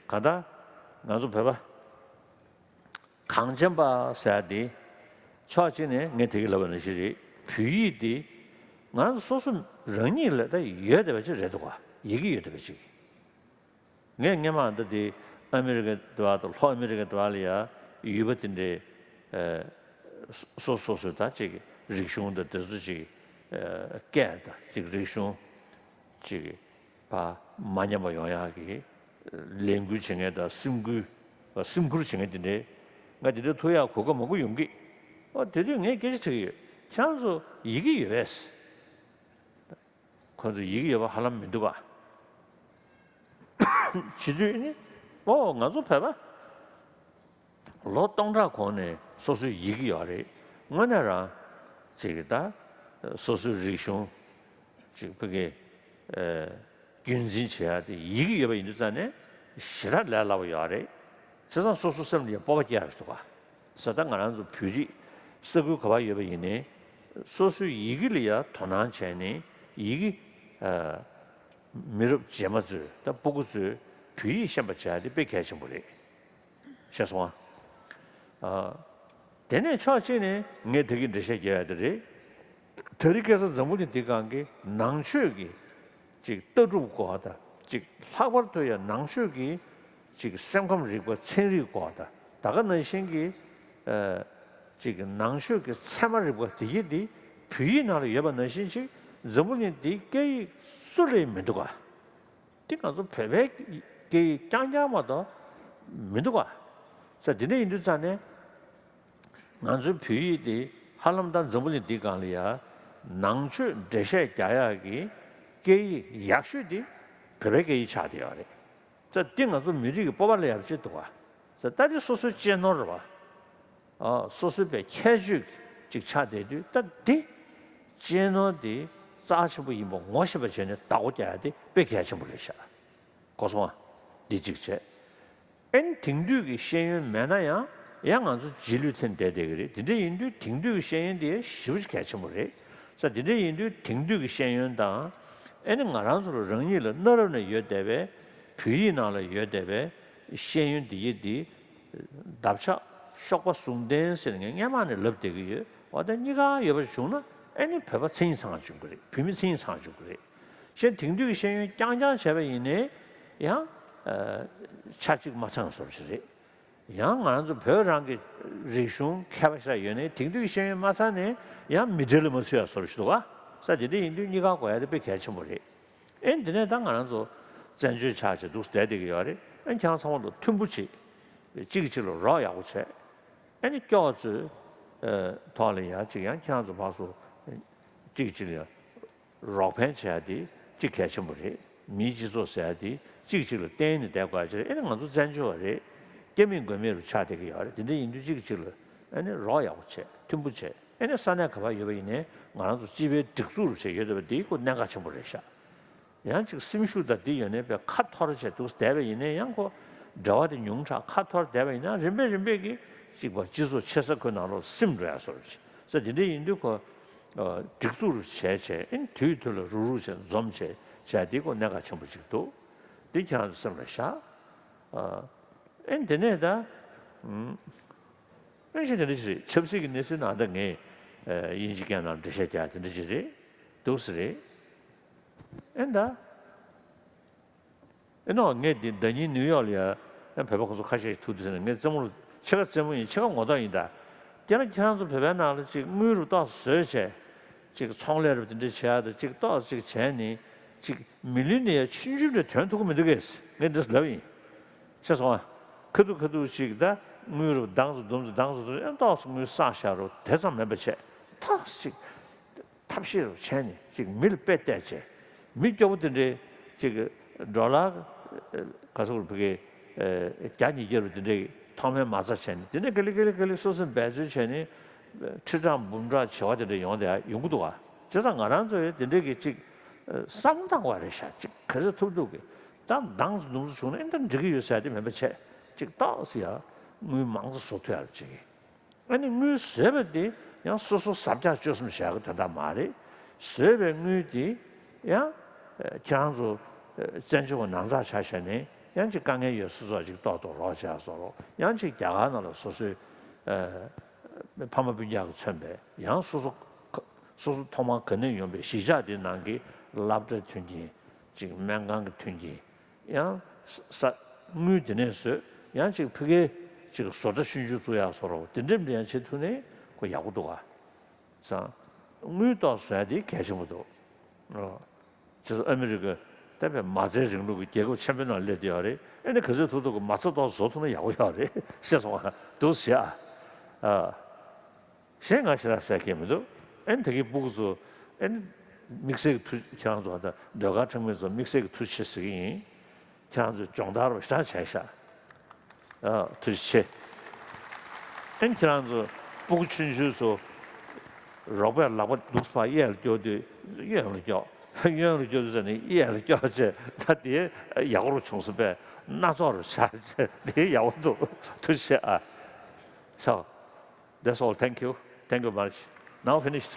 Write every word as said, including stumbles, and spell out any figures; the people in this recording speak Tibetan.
གང་ལྟར་ང་ཚོ་བོད་པ་གངས་ཅན་པ་ཟེར་ཡ་དེ་ཕྱོགས་གཅིག་ནས་ངས་དེ་གི་ལབ་པ་ནང་བཞིན་རེད། བོད་ཡིག་དེ་ང་རང་ཚོ་སོ་སོ་རང་ཉིད་ལ་ད་ཡོད་བསྡད་པ་ཅིག་རེད་འདུག་ག་ཡི་གེ་ཡོད་བསྡད་པ་ཅིག་ངས་སྔོན་མ་ད་དེ་ཨ་མི་རི་ཀ་དེ་བ་དང་ལྷོ་ཨ་མི་རི་ཀ་དེ་བ་ལ་ཡ་ཡུལ་པ་དེ་འདྲའི་ཨ་སོ་སོ་སོ་སོའི་ད་ཅིག་རིག་གཞུང་དང་དེ་ཚོ་ཅིག་ཨ་སྐད་དང་ཅིག་རིག་གཞུང་ཅིག་ཕར་མ་ཉམས་པ་ཡོང་ཡག་གི་ལས་འགུལ་བྱེད་མཁན་དང་སེམས་འགུལ་སེམས་ཁུར་བྱེད་མཁན་དེ་འདྲའི་ང་དེ་འདྲ་ཐུག་ཡག་གོ་སྐབས་མང་པོ་ཡོང་གི། ཨོ་དེ་དུས་ངས་སྐད་ཆ་དྲིས་ཀྱི་ཡོད། ཁྱེད་རང་ཚོ་ཡི་གེ་ཡོད་པས། ཁོ་ཚོ་ཡི་གེ་ཡོད་པ་ཧ་ལམ་མི་འདུག་ག་བྱེད་དུས་ནི་ཨོ་ང་ཚོ་བོད་པ་ལོ་སྟོང་ཕྲག་གོང་ནས་སོ་སོའི་ཡི་གེ་ཡོད་རེད། དངོས་གནས་རང་ཅིག་གི་ད་སོ་སོའི་རིག་གཞུང་ཅིག་ཕ་གི་རྒྱུན་འཛིན་བྱེད་ཡ་དེ་ཡི་གེ་ཡོད་པ་ཡིན་དུས་ཙང་ནས་ཞེ་དྲག་ལས་སླ་པོ་ཡོད་རེད། བྱས་ཙང་སོ་སོ་སེམས་ལ་ཡང་སྤོབས་པ་སྐྱེ་ཡ་རེད་འདུག་ག་ས་ད་ང་རང་ཚོ་བོད་རིགས་ས་ཁུལ་ག་པར་ཡོད་པ་ཡིན་ནའི་སོ་སོའི་ཡི་གེ་ལ་ཡང་དོ་སྣང་བྱས་ནས་ཡི་གེ་མི་རབས་རྗེས་མ་ཚོས་ད་སྤུ་གུ་ཚོས་བོད་ཡིག་ཤེས་པ་བྱས་ཏེ་དཔེ་གལ་ཆེན་པོ་རེད། ཤེས་སོང་ཨ། དེ་ནས་ཕྱོགས་གཅིག་ནས་ངས་དེ་གི་འགྲེལ་བཤད་རྒྱག་ཡ་དེ་རེད། དེ་རིང་ཁ་སང་འཛམ་བུ་གླིང་འདིའི་སྒང་གི་ནང་ཆོས་ཀྱི་ཅིག་ལྟ་གྲུབ་སྐོར་དང་ཅིག་ལྷག་པར་དུ་ཡང་ནང་ཆོས་ཀྱི་ཅིག་སེམས་ཁམས་རིག་པ་ཚན་རིག་སྐོར་དང་ད་ག་ནང་བཞིན་གྱི་ཨ་ཅིག་ནང་ཆོས་ཀྱི་ཚད་མ་རིག་པ་དེ་གྱིས་དེ་བོད་ཡིག་ནང་ལ་ཡོད་པ་ནང་བཞིན་ཅིག་འཛམ་བུ་གླིང་འདིའི་སྐད་ཡིག་སུ་ལ་ཡང་མི་འདུག་ག་འདི་ང་ཚོ་བོད་པའི་སྐད་ཡིག་རྐྱང་རྐྱང་མ་གཏོགས་མི་འདུག་ག་ས་འདི་འདྲ་ཡིན་དུས་ཙང་ནས་ང་ཚོའི་བོད་ཡིག་འདི་ཧ་ལམ་ད་འཛམ་བུ་གླིང་འདིའི་སྒང་ལ་ཡ་ནང་ཆོས་འགྲེལ་བཤད་རྒྱག་ཡག་གི་སྐད་ཡིག་ཡག་ཤོས་འདི་བོད་པའི་སྐད་ཡིག་ཆགས་བསྡད་ཡོད་རེད། ས་འདི་ང་ཚོ་མི་རིགས་ཀྱི་སྤོབས་པ་ལ་ཡ་ཅིག་འདུག་ག་ས་ད་འདི་སོ་སོའི་གཅེས་ནོར་རེད་བ། ཨ་སོ་སོའི་པའི་ཁྱད་ཆོས་ཅིག་ཆགས་བསྡད་དུས་ད་འདི་གཅེས་ནོར་འདི་རྩ་ཆེན་པོ་ཡིན་པ་ངོ་ཤེས་པ་བྱས་ནས་བདག་པོ་རྒྱག་ཡ་དེ་དཔེ་གལ་ཆེན་པོ་རེད་ཤག་གོ་སོང་ཨ། འདི་གཅིག་བྱས། ཨེ་ནི་དེང་དུས་ཀྱི་ཤེས་ཡོན་མེད་ན་ཡང་ཡང་ང་ཚོ་རྗེས་ལུས་ཐེབས་བསྡད་བསྡད་ཀྱི་རེད། དེ་འདྲ་ཡིན་དུས་དེང་དུས་ཀྱི་ཤེས་ཡོན་དེ་ཞེ་པོ་ཅིག་གལ་ཆེན་པོ་རེད། ས་དེ་འདྲ་ཡིན་དུས་དེང་དུས་ཀྱི་ཤེས་ཡོན་དང་ཨེ་ནི་ང་རང་ཚོ་ལ་རང་ཉིད་ལ་གནའ་རབས་ནས་ཡོད་བསྡད་པའི་བོད་ཡིག་ནང་ལ་ཡོད་བསྡད་པའི་ཤེས་ཡོན་འདི་ཡིག་འདི་འདབ་ཆགས་གཤོག་པ་ཟུང་ལྡན་ཟེར་ངས་སྔན་མ་ནས་ལབ་བསྡད་ཀྱི་ཡོད། འོ་ད་གཉིས་ཀ་ཡོད་པ་བྱུང་ན་ཨེ་ནི་བོད་པ་མཚན་ཉིད་ཚང་བ་འབྱུང་གི་རེད། བོད་མི་མཚན་ཉིད་ཚང་བ་འབྱུང་གི་རེད། གཞན་དེང་དུས་ཀྱི་ཤེས་ཡོན་རྐྱང་རྐྱང་བྱས་པ་ཡིན་ནའི་ཡང་ཆ་གཅིག་མ་ཚང་བཟོ་འདྲ་ཞིག་རེད། ཡང་ང་རང་ཚོ་བོད་རང་གི་རིག་གཞུང་མཁས་པ་ཞིག་ཡོད་ནའི་དེང་དུས་ཀྱི་ཤེས་ཡོན་མ་ཚང་ནའི་ཡང་མི་གྲལ་ལ་མ་ཚུད་ཡ་བཟོ་འདྲ་ཞིག་འདུག་ག་ས་དེ་འདྲ་ཡིན་དུས་གཉིས་ཀ་དགོས་ཡ་དེ་དཔེ་གལ་ཆེན་པོ་རེད། ཨེ་འདི་ནས་ད་ང་རང་ཚོ་བཙན་བྱོལ་ཆགས་བྱས་འདུག་བསྡད་བསྡད་ཀྱི་ཡོད་རེད། ཨེ་ཁྱེད་རང་ཚང་མ་ལ་མཐུན་པོ་བྱེད། གཅིག་གིས་གཅིག་ལ་རོགས་ཡག་པོ་བྱས། ཨེ་ནི་སྐྱོ་བ་ཚོའི་ཨ་ཐོག་ལ་ཡང་གཅིག་ཡང་ཁྱེད་རང་ཚོ་ཕར་ཚུར་གཅིག་གིས་གཅིག་ལ་རོགས་ཕན་བྱས་ཏེ་གཅིག་གལ་ཆེན་པོ་རེད། མིའི་སྤྱི་ཚོགས་ཟེར་ཏེ་གཅིག་གཅིག་ལ་བརྟེན་ནས་བསྡད་དགོས་ཡ་ཅིག་རེད། ཨེ་ནི་ང་ཚོ་བཙན་བྱོལ་བ་རེད། སྐྱེ་མེད་མགོན་མེད་རུ་ཆགས་བསྡད་ཀྱི་ཡོད་རེད། དེ་འདྲ་ཡིན་དུས་གཅིག་གཅིག་ལ་ཨེ་ནི་རོགས་ཡག་པོ་བྱས། མཐུན་པོ་བྱས། ཨེ་ནི་ས་གནས་ག་པར་ཡོད་པ་ཡིན་ནའི་ང་རང་ཚོ་སྤྱི་པའི་སྒྲིག་འཛུགས་རུ་བྱས་ཡོད་བསྡད་པ་འདི་ཁོ་གནད་འགག་ཆེན་པོ་རེད་ཤག་ཡང་ཅིག་སེམས་ཤུགས་དང་འདི་ཡོད་ནའི་བས་ཁ་འཐོར་བྱས་འདུག་བསྡད་པ་ཡིན་ནའི་ཡང་ཁོ་འབྲེལ་བ་དེ་ཉུང་དྲགས། ཁ་འཐོར་བསྡད་པ་ཡིན་ན་རིམ་པས་རིམ་པས་ཀྱིས་གཅིག་པ་སྤྱི་ཚོགས་ཆེ་ས་ཁོའི་ནང་ལོགས་སིམ་འགྲོ་ཡ་བཟོ་འདྲ་ཅིག་ས་དེ་འདྲ་ཡིན་དུས་ཁོ་སྒྲིག་འཛུགས་རུ་བྱས་བྱས་ཨེ་ནི་དུས་དུས་ལ་རུག་རུག་བྱས་འཛོམས་བྱས་བྱས་འདི་ཁོ་གནད་འགག་ཆེན་པོ་ཅིག་འདུག་འདི་ཁྱེད་རང་ཚོ་སེམས་ལ་བཞག་ཨེ་ནི་དེ་ནས་ད། ཨེ་ནི་དེ་འདྲ་ཞིག་རེད། ཆབ་སྲིད་ཀྱི་གནས་ཚུལ་ནང་ད་ངས་དབྱིན་ཇི་སྐད་ནང་འགྲེལ་བཤད་རྒྱག་དེ་འདྲ་ཞིག་རེད། འདུག་སེ་རེད། ཨེ་ད། ཨེ་ནོ་ངས་འདི་ཟླ་ཉིན་ནིའུ་ཡོག་ལ་ཡ་ཡང་བོད་པ་ཁོ་ཚོ་ཁ་ཤས་ཤིག་ཐུག་དུས་ཟེར་ནས་ངས་རྩེད་མོ་ལ་ཕྱེད་ཀ་རྩེད་མོ་ཡིན། ཕྱེད་ཀ་ངོ་ཐོག་ཡིན་ད། དེ་ལ་ཁྱེད་རང་ཚོ་བོད་པའི་ནང་ལ་ཅིག་དངུལ་རུ་ཏོག་བཟོས་བྱས། ཅིག་ཚོང་ལས་རུ་དེ་འདྲ་བྱེད་ཡ་ད་ཅིག་ཏོག་ཅིག་བྱས་ནས་ཅིག་མི་ལུས་ནས་ཡ་ཆུང་ཆུང་འདྲ་ཐོན་ཐུབ་ཀྱི་མི་འདུག་གས། ངས་འདི་ལབ་ཡིན། ཤེས་སོང་ཨ། ཁ་ཐུག་ཁ་ཐུག་ཅིག་ད་དངུལ་རུ་དང་ཚོ་དུམ་ཚོ་དང་ཚོ་དུམ་ཨེ་ཏོག་ཙམ་དངུལ་བསགས་བཞག་རུ་དེ་ཙམ་མེད་པ་བྱས། ཏོག་ཙམ་ཅིག་ཐབས་ཤེས་རུ་བྱས་ནས་ཅིག་མི་ལ་དཔེ་བལྟས་བྱས། མི་སྐྱོ་པོ་དེ་འདྲའི་ཅིག་ཌོ་ལར་ག་ཚོད་ཕ་གི་བརྒྱ་ཉིས་བརྒྱ་རུ་དེ་འདྲའི་ཐོག་མའི་མ་རྩ་བྱས་ནས་དེ་ནས་ག་ལེ་ག་ལེ་ག་ལེ་སོ་སོས་འབད་རྩོལ་བྱས་ནས་ཁྲི་ཕྲག་འབུམ་ཕྲག་བྱེ་བ་དེ་འདྲ་ཡོང་དེ་ཡོང་གི་འདུག་ག་བྱས་ཙང་ང་རང་ཚོ་ཡང་དེ་འདྲའི་གི་ཅིག་བསམ་བློ་བཏང་དགོས་རེད་ཤག་ཅིག་ག་ཚོད་ཐུབ་ཐུབ་གི་ད་དང་ཚོ་དུམ་ཚོ་བྱུང་ན་ཨེ་ད་འགྲིག་གི་ཡོད་ཟེར་དེ་མིན་པ་བྱས་ཅིག་ཏོག་ཙམ་ཡ་དངུལ་མང་ཙམ་བཟོ་ཐུབ་ཡ་རུ་ཅིག་ཨ་ནི་དངུལ་བཟོས་པ་དེ་ཡང་སོ་སོ་ཟབ་རྒྱག་སྤྱོད་གསུམ་བྱ་གི་དོན་དག་མ་རེད། བཟོས་པའི་དངུལ་དེ་ཡང་ཁྱེད་རང་ཚོ་བཙན་བྱོལ་བ་ནང་ཚགས་ཆ་བཞག་ནས་ ཡང་ཅིག་དཀའ་ངལ་ཡོད་སོ་སོ་ཅིག་ཏོག་ཏོག་རོགས་བྱས་སོ་རོགས། ཡང་ཅིག་རྒྱ་གར་ནང་ལ་སོ་སོའི་ཨ་ཕ་མ་སྤུན་ཀྱག་གིས་མཚོན་པའི་ཡང་སོ་སོ་ཁ་སོ་སོ་ཐོག་མར་ག་ནས་ཡོང་པའི་གཞིས་ཆགས་དེའི་ནང་གི་སློབ་གྲྭའི་མཐུན་རྐྱེན། ཅིག་སྨན་ཁང་གི་མཐུན་རྐྱེན། ཡང་ས་ས་དངུལ་དེ་ནས་བཟོས། ཡང་ཅིག་ཕ་གིའི་ཅིག་བཟོ་གྲྭ་ཆུང་ཆུང་བཙུགས་ཡག་སོ་རོགས། དེ་འདྲ་འདྲ་ཡང་བྱེད་ཐུབ་ན་ཁོ་ཡག་པོ་འདུག་ག། ཙང་། དངུལ་ཏོག་བཟོ་ཡ་དེ་གལ་ཆེན་པོ་འདུག། ཨོ། ཅེས་ཨ་མི་རི་ཀ་བསྟན་པའི་མ་རྩའི་རིང་ལུགས་ཀྱི་རྒྱལ་ཁབ་ཆེན་པོའི་ནང་སླེབས་བསྡད་ཡོད་རེད། ཨེ་ནི་ག་ཚོད་ཐུབ་ཐུབ་ཀྱི་མ་རྩ་ཏོག་བཟོ་ཐུབ་ན་ཡག་པོ་ཡོད་རེད། ཤེས་སོང་ང་། འདུག་ཟེར་ཨ། ཨ། གཞན་ང་ཞེ་དྲག་ཟེར་མཁན་མི་འདུག། ཨེ་ནི་ད་གིན་སྤུ་གུ་ཚོ་ཨེ་ནི་དམིགས་བསལ་གྱི་ཐུགས། ཁྱེད་རང་ཚོ་ད་ཟློས་གར་ཚོགས་མི་ཚོ་དམིགས་བསལ་གྱི་ཐུགས་རྗེ་ཆེ་ཟེར་གྱི་ཡིན། ཁྱེད་རང་ཚོས་སྦྱོང་བརྡར་རོ་ཞེ་དྲག་བྱས་ཤག། ཨ། ཐུགས་རྗེ་ཆེ། ཨེ་ནི་ཁྱེད་རང་ཚོ་སྤུ་གུ་ཆུང་ཆུང་ཚོ་རོགས་པས་ལག་པ་འདུག་སེ་ཕར་གཡས་ལ་སྐྱོར་དུས་གཡོན་ལ་སྐྱོར། གཡོན་ལ་སྐྱོར་དུས་ཟེར་ནས་གཡས་ལ་སྐྱོར་བྱས། ད་དེ་ཡག་པོ་བྱུང་སོང་པས། སྣ་ཚོགས་རུ་བྱས་བྱས་དེ་ཡག་པོ་འདུག། ཐུགས་རྗེ་ཆེ་ཨ། So, that's all. Thank you. Thank you much. Now finished.